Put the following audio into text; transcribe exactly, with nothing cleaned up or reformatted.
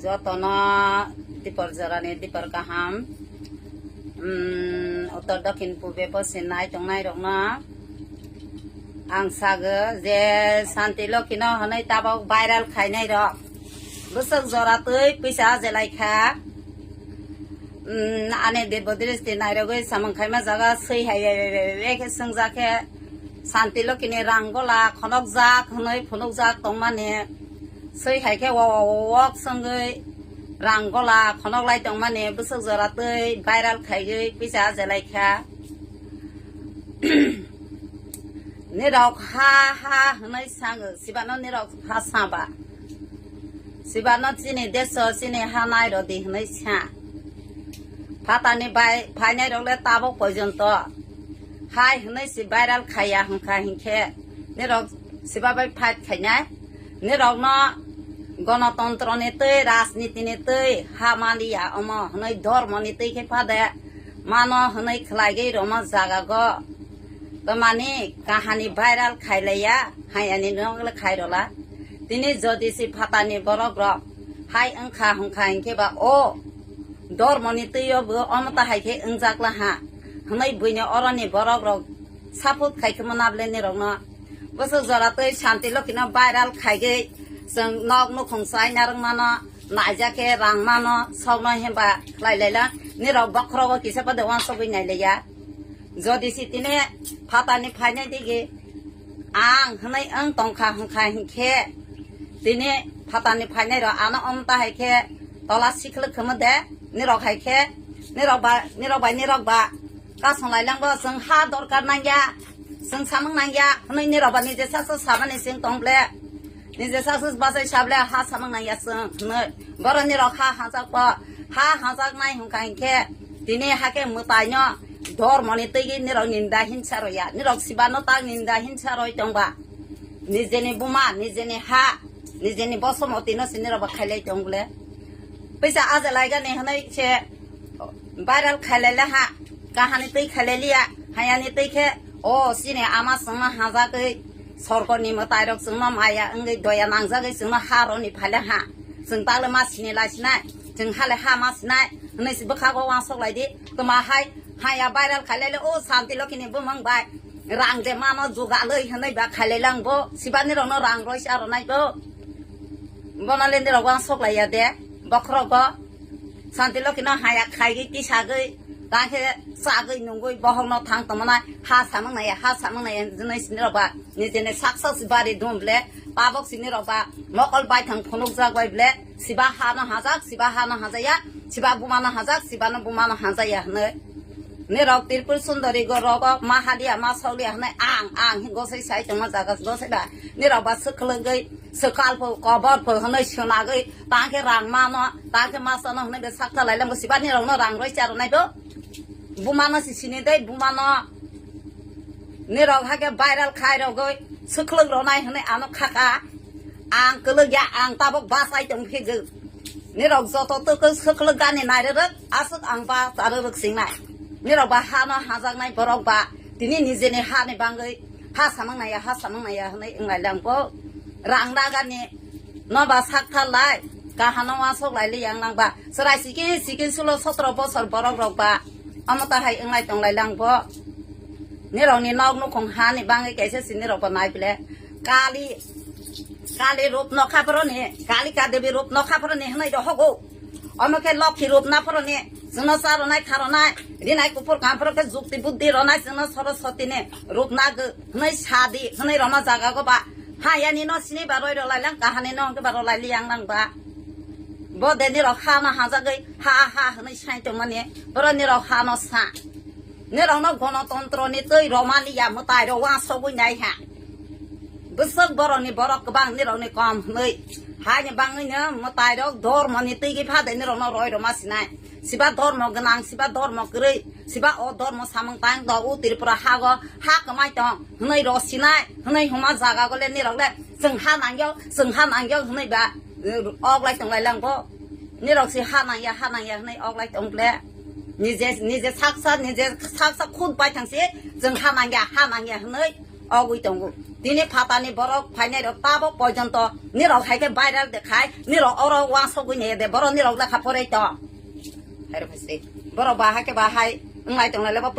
Jotono dipor jorani dipor kaham. Um, uttor dokhin pube poschim nai tongnai rokno ang sago je Shanti Lokhi no hwnwi tabok viral khainai rok bwswk jora twi pisa ajelai kha. Um, ani debo dristi nairogwi samung khaima jaga swi hai bai bai bai bai khe swngjak khe Shanti Lokhi ni rang gola khonokjak hwnwi phunukjak tongmani. Swi hai khe wo wo wo wok swngwi rang gola khonok lai tongmani bwswk jora twi viral khaiwi pisa ajelai kha. Nirok ha ha hwnwi sango, sibano nirok ha saba. Sibano chini deso chini ha nai rodi hwnwi sa. Phatani bai phainai rok le tabok poijonto hai hwnwi si viral khaiya hwnkha hinkhe nirok siba bai fight khainai. Nirokno gonotontro ni twi, rajniti ni twi ha maliya omo hwnwi, dhormo ni twi khe phade mano hwnwi khwlaigwi roma jagago. Tamani kahani viral khailaiya, hayani nokle khairola. Tini jodi si phatani borok rok hai wngkha hwnkha hinkhe ba o dhormo ni twi o bo omo ta hai khe wngjak la ha hwnwi buini oroni borok rok support khai khe mwnable nirokno. Bwswk jora twi Shanti Lokhi no viral khaigwi chwng nok nukhung chai narwk mano, naijak khe rang mano, sokno hemba khlai lai lang. Nirok bokhorogo kisa pade uansugwi nai laiya. Jodi si tini phatani phainai digi ang hwnwi wng tongkha hwnkha hinkhe tini phatani phainai rok ano omta hai khe tola sikhlwk khwmw de nirok hai khe nirok ba, nirok bai nirok ba kasong lai lang bo chwng ha dorkar nangya. Chwng samung nangya hwnwi nirok ba nije sasu sabani chwng tong ble. Nije sasu bachai sable ha samung nangya chwng hwnwi. Borok nirok ha hajak bo ha hajak nai hwnkha hinkhe tini hakhe mwtai no dhormo ni twi nirok ninda hinsa roya. Nirok siba no tak ninda hinsa roi tong ba. Nijeni buma, nijeni ha, nijeni bosomoti no si nirok ba khailai tong ble. Pisa aja laigani hwnwi se viral khailai le ha. Kahani twi khailai liya, hayani twi khe, o, chini ama chwngno hajagwi, sorkorni mwtairok chwngno maya wngwi doya nangjagwi chwngno ha roni phaile ha. Chwng takle ma sini lai sinai, chwng hale ha ma sinai, hwnwi si bwkhago uansuk lai di. Tuma hai, haya viral khailai le, o, Shanti Lokhi ni bumung bai, rang de mano jugalwi hwnwi ba khailai lang bo, sibani rokno rang roi sa ronai bo. Bono le nirok uansuk lai ya de, bokhorogo. Shanti Lokhi no haya khaigwi tisagwi, tang khe chagwi nungwi bohok no thang tongmana ha samung nai, ha samung nai, jwnwi sini rok ba, nijeni saksa si bari dum ble, tabok sini rok ba, mokol baithang phunukjak bai ble, siba ha no hajak, siba ha no hajaya, siba buma no hajak, siba no buma no hajaya hwnwi. Nirok Tripur Sundari go rogo ma haliya, ma sauliya hwnwi ang, ang hi gosai sai tongma jaga gosai ba, nirok ba swkhlwgwi, swkal pho, kobor pho hwnwi swnagwi, tang khe rang mano, tang khe ma sano hwnwi be sakta lai lang bo siba nirok no rang roi cha ronai bo. Buma no si sini dei, buma no. Nirok hakhe viral khai rogwi swkhlwk ronai hwnwi ano khaka. Ang kwlwk ya, ang tabok bachai tong phigwi. Nirok joto twi swkhlwk gani nai rwrwk, aswk ang ba cha rwrwk singnai. Nirok ba ha no hajaknai borok ba tini nijeni ha ni bangwi ha samung naiya, ha samung naiya hwnwi wng lai lang bo. Rang nagani no ba sak thar lai, kahano uansuk lai li yang nang ba. Chwrai sikin sikin sulo sotro bosor borok rok ba omo ta hai wng lai tong lai lang bo. Nirokni nok nukhung hani bangwi kaisa si nirok bo nai bile. Kali, Kali rup nokha phoroni, Kalika Devi rup nokha phoroni hwnwi rohogo. Omo khe Lokhi rup na phoroni, chwngno cha ronai kha ronai, rinai kuphur kaham phoro khe jukti buddhi ronai, chwngno Saraswati ni rup na gw hwnwi sadi hwnwi roma jaga go ba. Ha yani no sini ba roi rolai lang, kahani no hwnkhe ba rolai li yang lang ba. Bo de nirok ha no hajagwi ha ha hwnwi sai tongmani, borok nirok ha no sa. Nirokno gonotontro ni twi romani ya mwtai rok uansugwi nai ha. Bwswk borok ni borok kwbang nirok ni kom hwnwi. Haini bangwi no mwtai rok dhormo ni twi gwi phade nirokno roi roma sinai. Siba dhormo gwnang, siba dhormo kwrwi, siba o dhormo samung tang do u Tripura hago ha kwmai tong hwnwi ro sinai, hwnwi huma jaga go le nirok le chwng ha nangyo, chwng ha nangyo hwnwi ba, eh, ok lai tong lai lang bo. Nirok si ha nangya, ha nangya hwnwi ok lai tong le. Nije, nije saksa, nije saksa khud bai thang si chwng ha nangya, ha nangya hwnwi ogwi tongo. Tini phatani borok phainai rok tabok porjonto nirok hai khe viral de khai, nirok oro wansogwi ne de, borok nirok lekha porai to. Hai rok hai se. Borok ba hai khe ba hai wnglai tonglai le bo